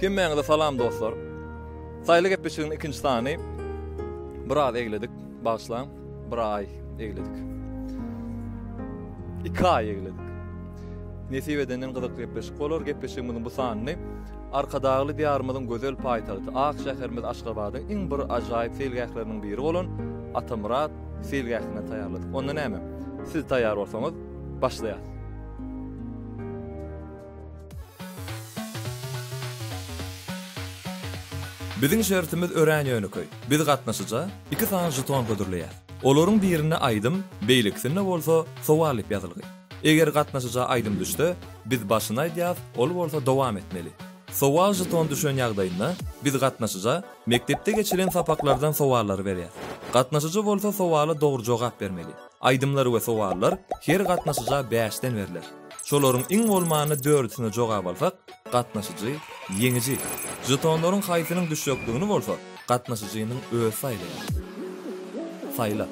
Hemmäňize salam dostlar. Saýly gepleşigiň ikinji sany. Biraz egledik, bagyşlaň. Bir aý egledik. Iki aý egledik. Nesip edenden gyzykly gepleşik bolar. Gepleşigimiziň bu sanyny Arkadagly Diýarymyzyň gözel paýtagty, ak şäherimiz Aşgabadyň iň bir ajaýyp seýilgähleriniň biri bolan Atamyrat seýilgähinde taýýarladyk. Onda näme? Siz taýýar bolsaňyz, başlaýas. Biziň şertimiz örän ýönekeý. Biz gatnaşyja iki sany žeton hödürleýäs. Olaryň birinde aýdym, beýlekisinde bolsa sowal diýip ýazylgy. Eger gatnaşyja aýdym düşse, biz başyny aýdýas, ol bolsa dowam etmeli. Sowal žeton düşen ýagdaýynda, biz gatnaşyja mekdepde geçilen sapaklardan sowallary berýäs. Gatnaşyjy bolsa sowala dogry jogap bermeli. Aýdymlar we sowallar her gatnaşyja bäşden berler. Şolaryň iň bolmanda dördüsine jogap alsak, gatnaşyjy ýeňiji. Žetonlaryň haýsynyň düşjekdigini bolsa gatnaşyjynyň özi saýlaýar. Saýla.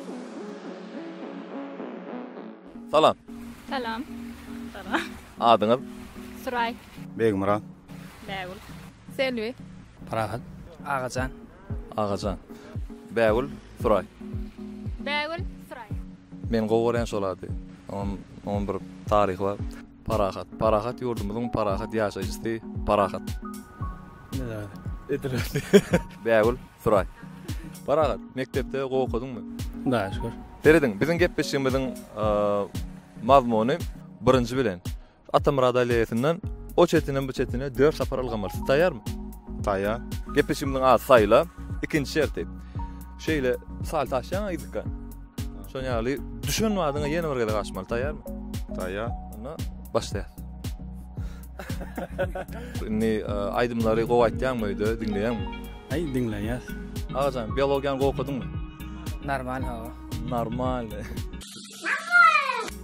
Salam. Salam. Salam. Adyňyz? Suraý. Begmyrat. Bägül. Selbi. Parahat. Agajan. Agajan. Bägül, Suraý. Bägül, Suraý. Men gowy görýän şol ady. Onuň onuň bir taryhy bar. Parahat. Parahat ýurdumyzyň parahat ýaşaýjysy Parahat. Edil Bägül, Suraý. Parahat, mekdepde gowy okadyňmy? Hudaýa şükür. Serediň, biziň gepleşigimiziň mazmuny birinji bilen Atamyrat alleýasyndan o çetinden bu çetine dört sapar ylgamaly. Siz taýýarmy? Taýýar. Gepleşigimiziň ady Saýla. Ikinji şerti. Şeýle salto aşýaň yzka. Şoň ýaly düşen badyňa ýene bir gezek aşmaly. Taýýarmy? Taýýar. Onda başlaýas. Indi e, aýdymlary gowy aýtýaňmy öýde, diňleýäňmi? Aý diňleýäs. Agajan, biologiýany gowy okadyňmy? Normal hawa. Normal.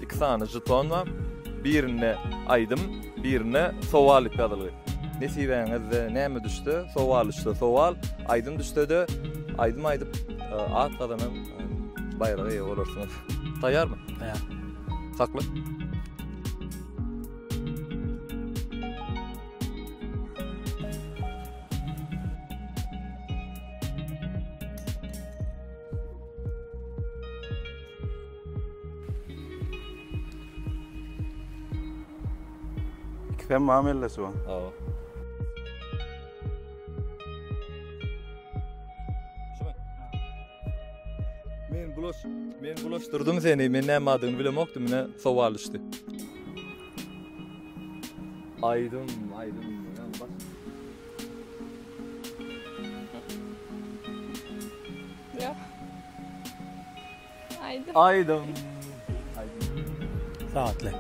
Iki sany žeton bar. Birinde aýdym, birinde sowal diýip ýazylgy. Nesibäňizde näme düşse, sowal düşse sowal, aýdym düşse-de aýdym aýdyp e, at gazanan e, baýraga eýe bolarsyňyz. Taýýarmy? Taýýar. Sakla. Ikisem bar mellesi bar. Hawa. Men bulaş, men bulaşdyrdym seni. Men näme adyny bilemokdym, mine sowal düşdi. Aýdym, aýdym. Ýok. Aýdym. Aýdym. Aýdym. Sagatly.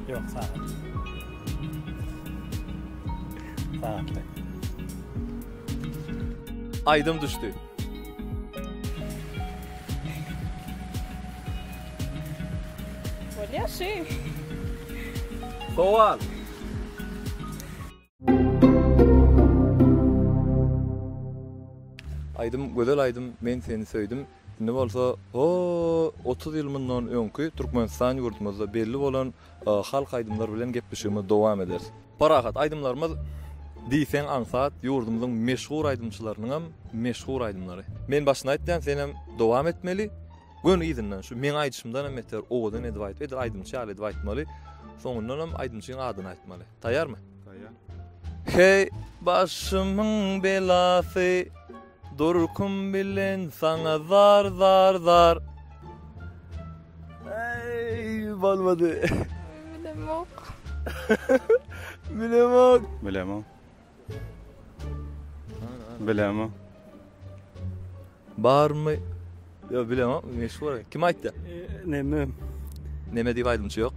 Ýok, sagat. Sagatly. Aýdym düşdi. Bolýar şu. Sowal. Aýdym gözel aýdym men seni söýdüm indi bolsa ho 30 ýyl mundan öňki Türkmenistan ýurdumyzda belli bolan e, halk aýdymlar bilen gepleşigimizi dowam ederis. Parahat aýdymlarymyz diýseň aňsat ýurdumyzyň meşhur aýdymçylarynyňam meşhur aýdymlary. Men başyny aýtýan senem dowam etmeli. Göni yzyndan şu meň aýdyşymdanam beter owadan edip aýdyp edil aýdymçy ýaly edip aýtmaly. Soňundanam aýdymçyň adyny aýtmaly. Taýýarmy? Taýýar. Heý, başymyň belasy, durkum bilen saňa zar zar zar. Eý, bolmady. Bilemok. Bilemok. Bilemok. Bilemok. Barmy? Ýok, bilemok. Meşhur. Kim aýtdy? Neme? Neme diýip aýdymçy ýok.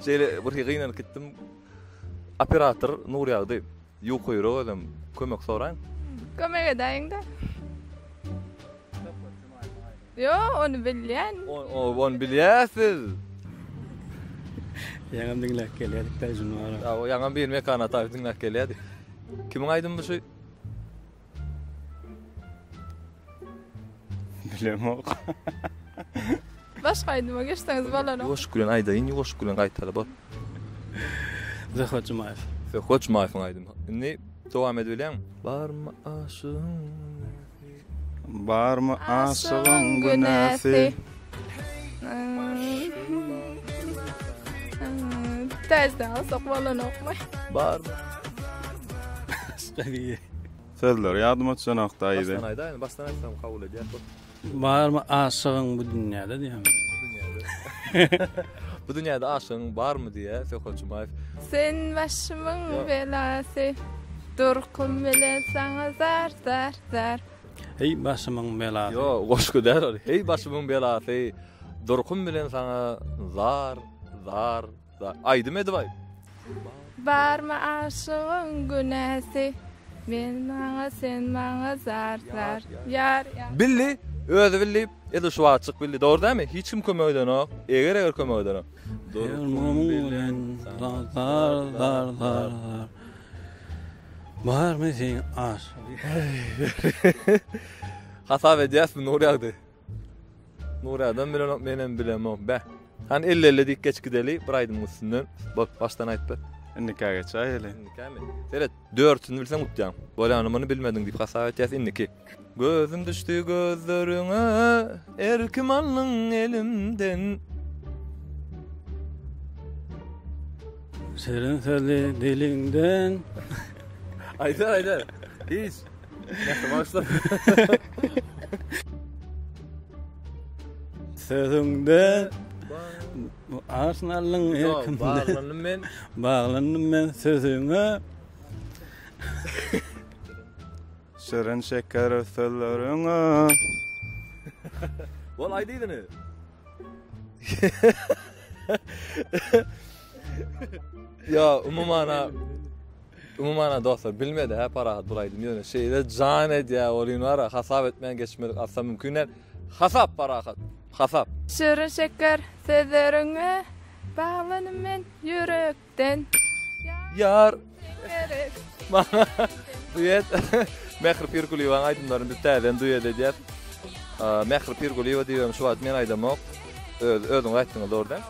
Şeýle bir gynanyp gitdim. Operator Nurýagdy. Ýukaýrak özem kömek soraýyn. Kömek edäýiň-de. Ýok, ony bilýän. Ony bilýäs biz. Ýaňam diňläp gelýärdik däl şuny ara. Ýa, ýaňam bir mekana taýyp diňläp gelýärdik. Kimiň aýdymy bu şu? Bilemok. Başga aýdyma geçseňiz bolanok. Ýuwaşlyk bilen aýdaýyn, ýuwaşlyk bilen gaýtala bor. Söhbet Jumaýew. Söhbet Jumaýewiň aýdymy. Indi dowam edibilýäňmi? Barmy aşygyň günäsi? Barmy aşygyň günäsi? Täzeden alsak bolanokmy? Barmy? Başga biri. Sözleri ýadyma düşenok daýy. Başdan aýdaýyn, başdan aýtsam kabul edýär. Barmy aşygyň bu dünýäde diýýän. Bu dünýäde aşygyň barmy diýýär Söhbet Jumaýew. Sen başymyň belasy, Durkum bilen saňa zar, zar, zar. Heý başymyň belasy. Ýok, goşgy däl ol. Heý başymyň belasy, Durkum bilen saňa zar, zar, zar. Aýdym edip aýt. Barmy aşygyň günäsi, Men maňa sen maňa zar zar ýar ýar. Bildi, özi bildi, edil şu wagtjyk bildi. Dogry dälmi? Hiç kim kömek edenok. Eger eger kömek edenok. Durkum bilen zar zar zar zar. Barmy seň aşygyň. Hasap edýäsmi Nurýagdy? Nuradam bilenok, menem bilemok. Beh. Hany elle-elle diýip geç gideli bir aýdymyň üstünden. Bol, başdan aýt bir. Indikä geçäýeli. Indikämi? Seret, dörtüni bilseň utýaň. Bolýany muny bilmediň diýip hasap etýäs indiki. Gözüm düşdi gözleriňe, erkim aldyň elimden. Şirin sözli diliňden. Aýdar, aýdar. Hiç. Nähili başla? Sözüňde bu arslanlyň erkinde. Baglandym men. Baglandym men sözüňe. Şirin şeker sözleriňe. Bol aýdy yzyny. Ýa umuman Umuman dostlar bilmedi hä Parahat bul aýdym ýöne şeýle jan edýä welin bara hasap etmän geçmedik asla mümkin däl. Hasap Parahat hasap. Şirin şeker sözleriňe baglanym men ýürekden. Ýar gerek. Maňa duet Mähri Pirgulyýewaň aýdymlaryny biz täzeden duet edýäs. Mähri Pirgulyýewa diýibem şu wagt men aýdamok. Öz özüňiz aýtdyňyz dogry dälmi?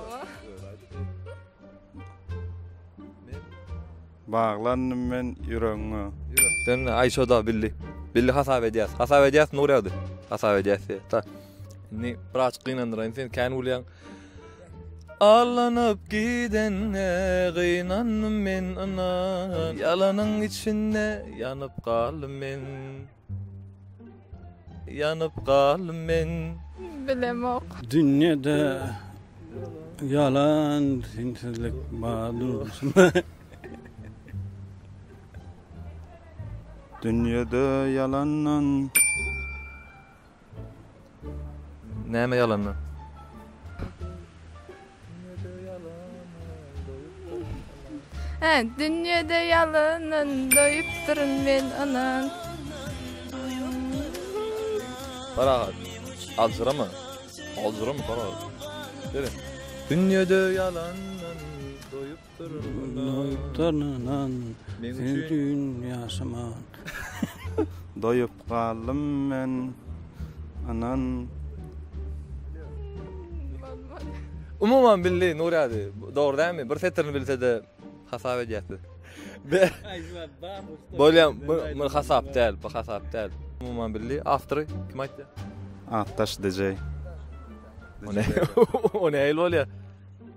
Baglandym men ýüregiňe. Ýürekden aý şoda bildi. Bildi hasap edýäs. Hasap edýäs Nurýagdy. Hasap edýäs diýýär. Ta. Indi birazjyk gynandyraýyn seni kän gülýäň. Allanyp gidenňe gynandym men ynan. Ýalanyň içinde ýanyp galdym men. Ýanyp galdym men. Bilemok. Dünýede ýalan sensizlik bar durmuşymda. Dünýede ýalandan. Näme ýalandan? Hä, dünýede ýalandan doýupdyryn men ynan. Parahat, aljyrama. Aljyrama Parahat. Seret. Dünýede ýalandan doýupdyryn ynan. Doýupdyryn ynan. Meň Sen üçin. üçin ýaşaman. Doýup galdym men ynan. Umuman bildi Nurýady. Dogry dälmi? Bir setirini bilse-de hasap edýäs biz. Bolýa, bu hasap däl, bu hasap däl. Umuman bildi. Awtory kim aýtdy? Atdaş DJ. O ne? O nähili bolýar?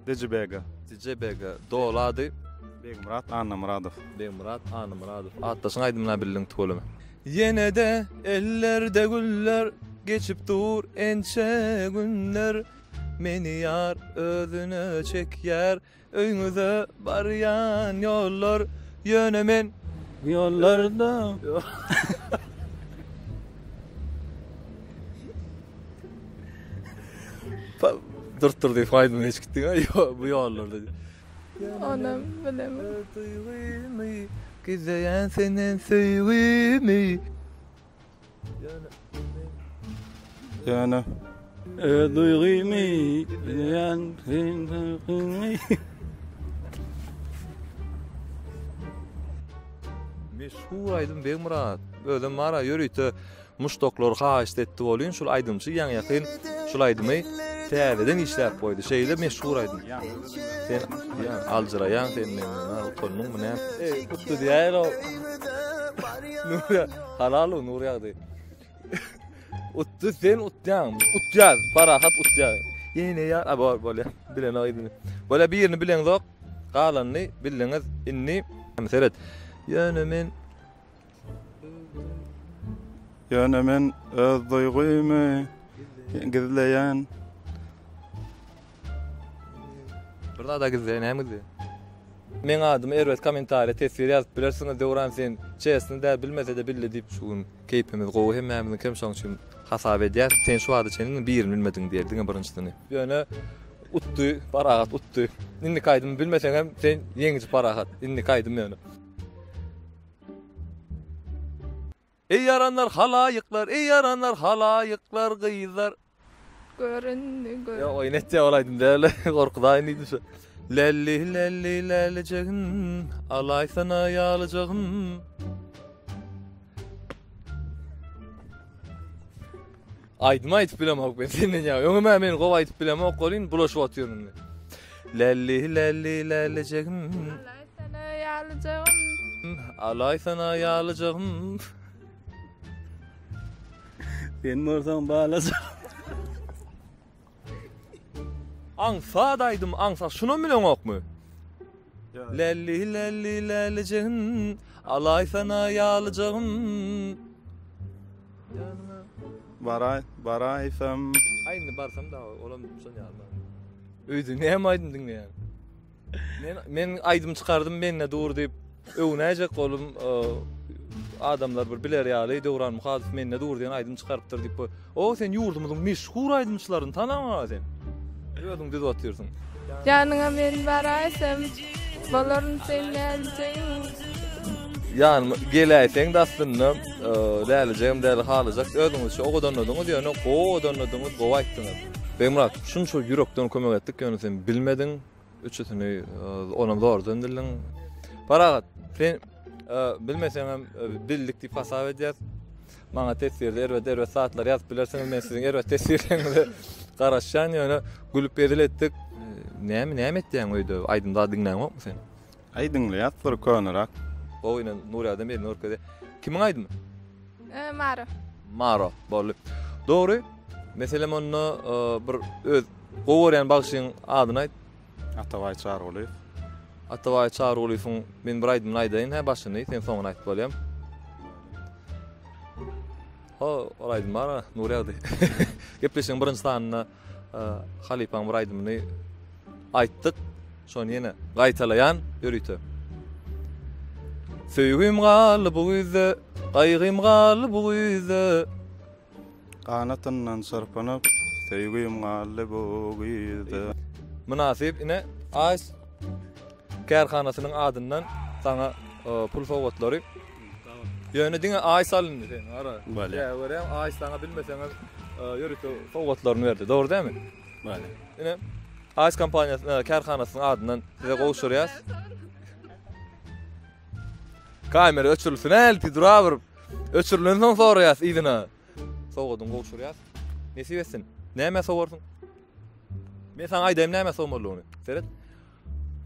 DJ Bega. DJ Bega. Doly ady? Begmyrat Annamyradow. Begmyrat Annamyradow. Atdaşyň aýdymyna bildiň tüweleme. Ýene-de ellerde güller Geçip dur ençe günler Meni ýar özüne çekýär Öýňüze barýan ýollar Ýöne men Ýollarda Durup dur diýip aýdymy geçip gitdiň-ä bu ýollarda diýip. Onam bilemok. Duýgymy gizleýän senden söýgimi. Ýöne. Öz duýgymy gizleýän senden söýgimi. Meşhur aýdym Begmyrat. Özem bara ýörite muşdaklar haýyşt etdi bolýyn şul aýdymçy ýaňy ýakyn şul aýdymy. Täzeden işläp goýdy. Şeýle meşhur aýdym. Sen ýa aljyraýaň sen menden, ha utandyňmy näme? Eý, utdy diýäýel o. Nurýa, halal o Nurýagdy. Utdy sen utýaň. Utýar, parahat utýar. Ýene ýa, a bor bolýa. Bilenok indi. Bolýa birini bileňzok, galanyny bildiňiz. Indi seret. Ýöne men Ýöne men öz duýgymy gizleýän. Bir zada gizleýän, näme gizleýän? Meň adyma erbet kommentariýa teswir ýazyp bilersiňiz Döwran sen çesny däl bilmesede bildi diýip şu gün keýpimiz gowy hemmämiziňkem şoň üçin hasap edýäs sen şu wagta çenli birini bilmediň diýeli diňe birinjisini ýöne utdy Parahat utdy indiki aýdymy bilmeseňem sen ýeňiji Parahat indiki aýdym ýöne. Eý ýaranlar halaýyklar, eý ýaranlar halaýyklar gyzlar. Göründi gör. Ýok oýun etýä ol aýdym däl gorkuzaýyn diýdim şu. Lälli lälli lälijegim alaýsana ýalyjagym. Aýdym aýdyp bilemok men senden ýa. Öňem-ä men gowy aýdyp bilemok welin bulaşyp otyryn indi. Lälli lälli lälijegim. Alaýsana ýalyjagym. Alaýsana ýalyjagym. Sen bolsaň balajagym. Aňsat aýdym aňsat şunam bileňokmy? Lälli lälli lälijegim alaýsana ýalyjagym. Ýanyňa. Baraý, baraýsam. Aý indi barsam da olam şon ýaly. Öýde näme aýdym diňleýäň? Men men aýdym çykardym mende dur diýip öwünäýjek boldum. Adamlar bir biler ýaly Döwran Muhadow mende dur diýen aýdym çykarypdyr diýip. O sen ýurdumyzyň meşhur aýdymçylaryny tanaňok sen. Özüň düzüp otyrsyň. Ýanyňa men baraýsam, bolaryn sen lälijegiň. Ýanyma geläýseň-de aslynda lälijegim däl halajak özüňizçe owadanladyňyz ýöne gowy owadanladyňyz gowy aýtdyňyz. Begmyrat şunça ýürekden kömek etdik ýöne sen bilmediň üçüsini onam zordan bildiň. Parahat sen bilmeseňem bildik diýip hasap edýäs. Maňa teswirde erbet erbet zatlar ýazyp bilersiňiz men siziň erbet teswirleriňize garaşýan ýöne gülüp hezil etdik. Näme näme etýäň öýde aýdym zat diňläňokmy sen? Aý diňleýäs bir köneräk. Gowy ine Nurýadam elini görkezýär. Kimiň aýdymy? Maro. Maro boldy. Dogry. Meselem onda bir öz gowy görýän bagşyň adyny aýt. Atabaý Çarygulyýew. Atabaý Çarygulyýewiň men bir aýdymyny aýdaýyn hä başyny, sen soňuny aýt bolýam. Ho, ol aýdym bar-a, Nurýagdy. Gepleşigiň birinji sanynda halypaň bir aýdymyny aýtdyk. Şony ýene gaýtalaýan ýörite. Söýgim galdy bu güýzde, gaýgym galdy bu güýzde. Ganatyndan çyrpynyp, söýgim galdy bu güýzde. Mynasyp ine Ice kärhanasynyň adyndan saňa pul sowgatlary. Ýöne diňe Ice alyndy sen ara. Bolýar. Görýäň Ice saňa bilmeseňem ýörite sowgatlaryny berdi. Dogry dälmi? Bolýar. Ine Ice kompaniýasy kärhanasynyň adyndan size gowşurýas. Kamera öçürilsin elti dura bir. Öçürilen soň soraýas yzyna. Sowgadyňy gowşurýas. Nesip etsin. Näme sowarsyň? Men saňa aýdaýyn näme sowmalydygyny. Seret.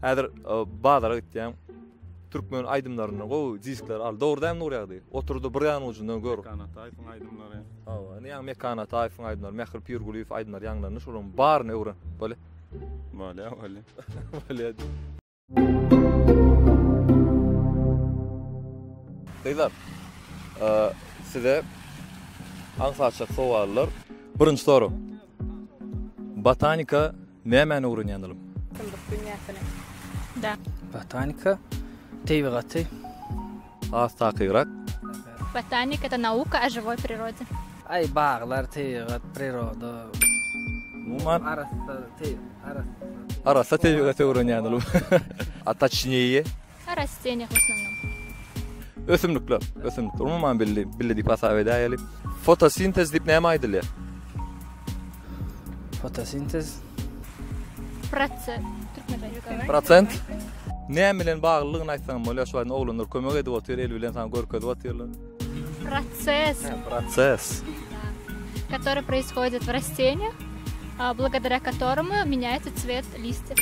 Häzir e, bazara gitýäň. Türkmen aýdymlaryndan gowy diskler al. Dogry dämi Nurýagdy? Oturda bir ýan ujundan gör. Mekan Ataýewiň aýdymlary. Hawa, indi ýaňy Mekan Ataýewiň aýdymlary, Mähri Pirgulyýew aýdymlary ýaňlandy. Şolaryň baryny öwren. Bolýa. Bolýa, bolýa. Bolýa. Gyzlar, size aňsatjak sowallar. Birinji sorag. Botanika nämäni öwrenýän ylym? Ösümlik dünýäsini. Da. Botanika tebigaty. Has takygrak. Botanika это наука о живой природе. Aý baglar, tebigat, priroda. Umuman arassa, te, arassa. Arassa tebigat öwrenýän ylym. A toçnее? O rasteniýah w osnovnom. Ösümlikler, ösümlikler. Umuman bildi, bildi diýip hasap edäýeli. Fotosintez diýip näme aýdylýar? Fotosintez. Protsent. Türkmençe. Prosent. Näme bilen baglylygyny aýtsaň bolýar, şu wagt oglanlar kömek edip otyr, el bilen saňa görkezip otyrlar. Proses. Proses. Который происходит в растениях. Благодаря которому меняется цвет листьев.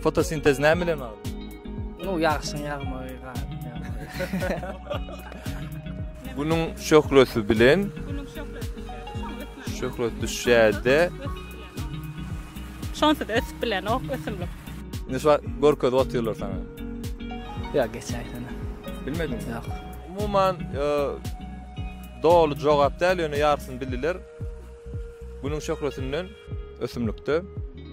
Fotosintez näme bilen bagly? Nu ýagşyň ýagmagy Günüň şöhlesi bilen Günüň şöhlesi düşýär. Şöhle düşýär-de. Şonsuz ösüp bilenok ösümlik. Indi şu görkezip otyrlar saňa. Ýok, geçäýsene. Bilmediňmi? Ýok. Umuman, doly jogap däl, ýöne ýarysyny bildiler. Günüň şöhlesinden ösümlikde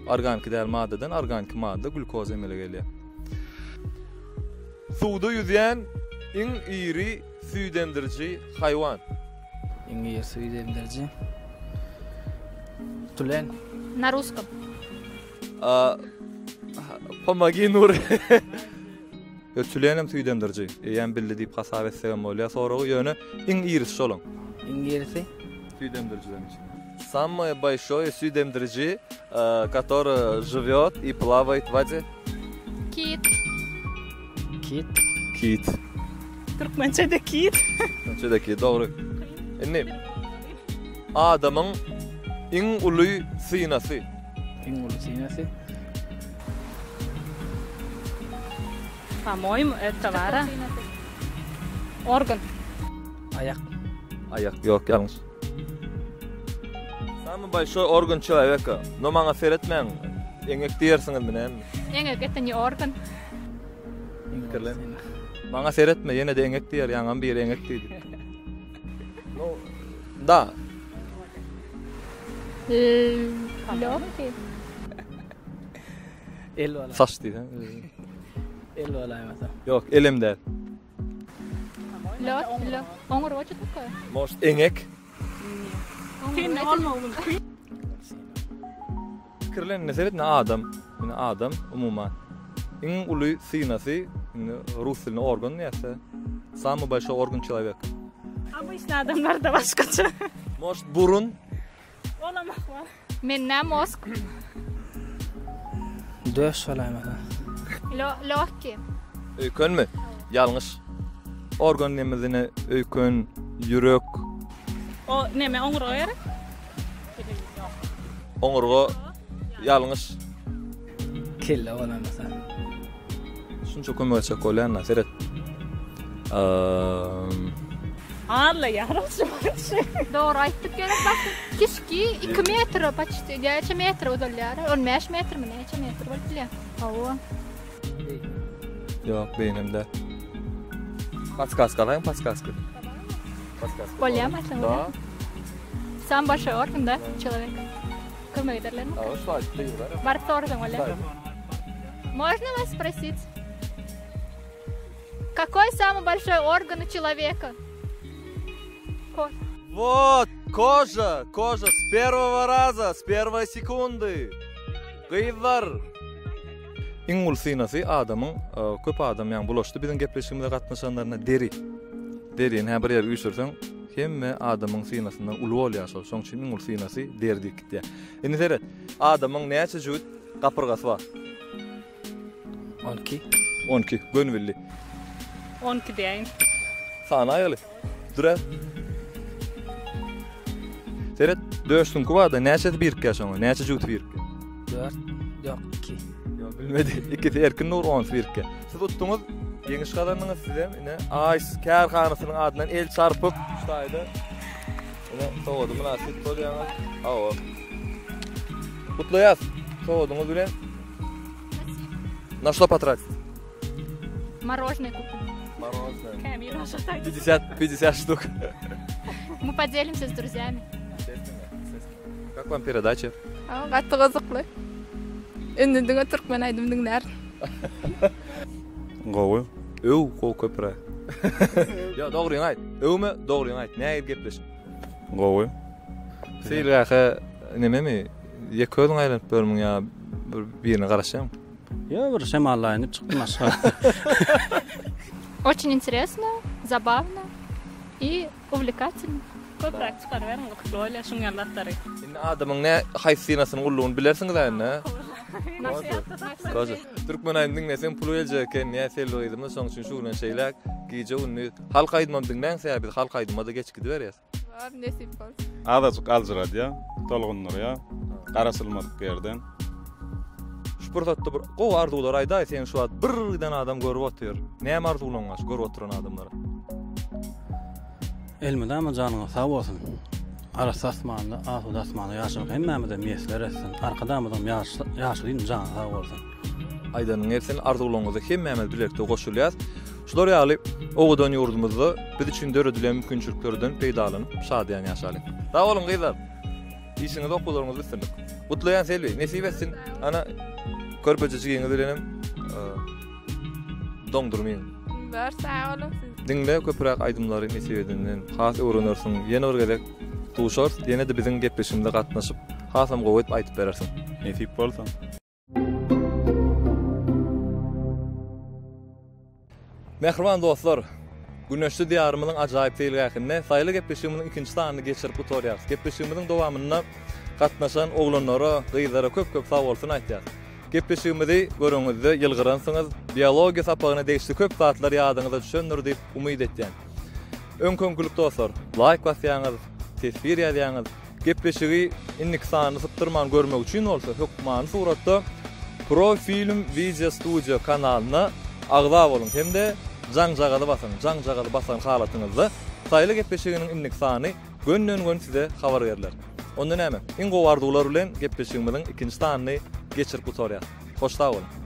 organiki däl maddadan organiki madda glýukoza emele gelýär. Suwda ýüzýän iň iri süýdemdiriji haýwan. Iň iri süýdemdiriji. Tülen. Na ruskom. Pomogi Nury. Ýo tülenem süýdemdiriji. Eýýäm bildi diýip hasap etsegem bolýar soragy, ýöne iň irisi şolaň. Iň irisi? Süýdemdirijileriň içinde. Samoe bolşoe süýdemdiriji, kotoroe žiwýot i plawaýt w wode. Kit. Kit. Kit. Türkmençede kit. Türkmençede kit, dogry. Indi adamyň iň uly synasy. Iň uly synasy. По-моему, это wara. Organ. Aýak. Aýak, ýok, ýalňyş. Samый большой organ человека. No maňa seretmäň. Eňek diýersiňizmi näme? Eňek это не organ. Pikirlen. Maňa seretme, ýene-de eňek diýer, ýaňam biri eňek diýdi. No, da. Lýogkiý. El bolaý. Saç diýseň. El bolaýmasa. Ýok, elem däl. Lö, lö. Oňurga что такое? Может, eňek? Sen bolmagy mümkin. Pikirlenene seret, ine adam, ine adam umuman. Iň uly synasy, indi rus dilinde organ diýýäs-de. Samый большой organ человека. Обычно adamlarda başgaça. Может, burun? Olam ahwal. Mende mozg. Döş bolaýmasa. Lýogkiý. Öýkenmi? Ýalňyş. Organ diýemizde ine öýken, ýürek. O neme oňurga gerek? Oňurga ýalňyş. Kelle bolaýmasa. Şunça kömek etjek bolýan-da, seret. Aglaýar şu wagt. Dogry aýtdyk gerek başda. Kişki 2 metre почти, näçe metre uzalýar? 15 metrmi näçe metr bolup bilýär? Hawa. Ýok, beýnem däl. Podskaska alaýyň, podskaska. Podskaska. Bolýarmy aýtsaň bolýar? Sam большой organ da человек. Kömek ederlermi? Hawa, şu aýdyp gygyrar. Baryp sorasaň bolýar. Можно вас спросить? Какой самый большой орган у человека? Вот, koža, koža s первого raza, s первой sekundy. Gyzlar. Iň uly synasy adamyň, köp adam ýaňy bulaşdy biziň gepleşigimize gatnaşanlaryna deri. Derini hä bir ýere üýşürseň, hemme adamyň synasyndan uly bolýar şol. Şoň üçin iň uly synasy deri diýip gitýär. Indi seret, adamyň näçe jübüt gapyrgasy bar? 12. 12, göni bildi. 12 diýäýin. Sanaýaly. Dürä. Seret, döş süňki bar-da, näçesi birikýär şoňa? Näçe jübüti birikýär? 4, ýok, 2. Ýok, bilmedi. Ikisi erkin dur, onusy birikýär. Siz utduňyz, ýeňiş gazandyňyz sizem. Ine, Aýs kärhanasynyň adyndan el çarpyp, şu taýda ine sowgady mynasyp bolýaňyz. Hawa. Gutlaýas sowgadyňyz bilen. Na što potratit? Мороженое купим. Мороженое. Kämil aşa taýda. 50, 50 штук. Мы поделимся с друзьями. Как вам передача? Gaty gyzykly. Indi diňe türkmen aýdym diňlärin. Gowy. Öw gowy köpüräk. Ýok dogryňy aýt. Öwme dogryňy aýt. Nähili gepleşik? Gowy. Seýilgähe nememi ýeke özüň aýlanyp ýörmüň ýa bir birine garaşýaňmy? Ýok bir şemallaýyn diýip çykdym aşaga. Очень interesno, zabawno i uwlekatelno. Köpräk çykaryberiň gyzykly bolýar şuň ýaly zatlary. Indi adamyň nä haýsy synasynyň uludygyny bilersiňiz-ä indi. Kože. Türkmen aýdym diňleseň pul geljek eken diýýär Selbi gyzymyz şoň üçin şu günden şeýläk gije gündiz halk aýdymam diňläň sebäbi biz halk aýdyma-da geçip gidiberýäs. Bar nesip bolsa. Azajyk aljyradýar, tolgundyrýar, garaşylmadyk ýerden. Şu pursatda bir gowy arzuwlar aýdaý, seni şu wagt bir giden adam görüp otyr. Näme arzuwlaň bar şu görüp oturan adamlara? Elmydama janyňyz sag bolsun. Arassa asmanda, asuda asmanda ýaşamak hemmämize miýesser etsin. Arkadagymyzyň ýaşulynyň jany sag bolsun. Aýdanyň gelsin, arzuwlaryňyza hemmämiz bilelikde goşulýas. Şular ýaly owadan ýurdumyzda biz üçin döredilen mümkinçiliklerden peýdalanyp, şadyýan ýaşalyň. Sag boluň gyzlar! Işiňizde okuwlaryňyzda üstünlik. Gutlaýan Selbi, nesip etsin. Ana körpeje jigiňiz bilenem doňdurmyň. Bar sag boluň siz. Diňle köpüräk aýdymlary nesip edenden has öwrenersiň. Ýene bir gezek duşarys, ýene-de biziň gepleşigimize gatnaşyp hasam gowy edip aýdyp berersiň. Nesip bolsa. Mähriban dostlar, güneşli Diýarymyzyň ajaýyp seýilgähinde Saýla gepleşigimiziň ikinji sanyny geçirip gutarýarys. Gepleşigimiziň dowamynda gatnaşan oglanlara, gyzlara köp-köp sagbolsun aýtýarys. Gepleşigimizi göreňizde ýylgyransyňyz, biologiýa sapagyna degişli köp zatlar ýadyňyza düşendir diýip umyt etýän. Öňki-öňkülik dostlar, laýk basýaňyz, teswir ýazýaňyz. Gepleşigi indiki sanyny sypdyrman görmek üçin bolsa hökmany suratda Pro Film Video Studio kanalyna agza boluň hem-de jaňjagazy basyň. Jaňjagazy basan halatyňyzda Saýla gepleşiginiň indiki sany gönden-göni size habar berler. Onda näme, iň gowy arzuwlar bilen gepleşigimiziň ikinji sanyny geçirip gutarýas. Hoş sag boluň!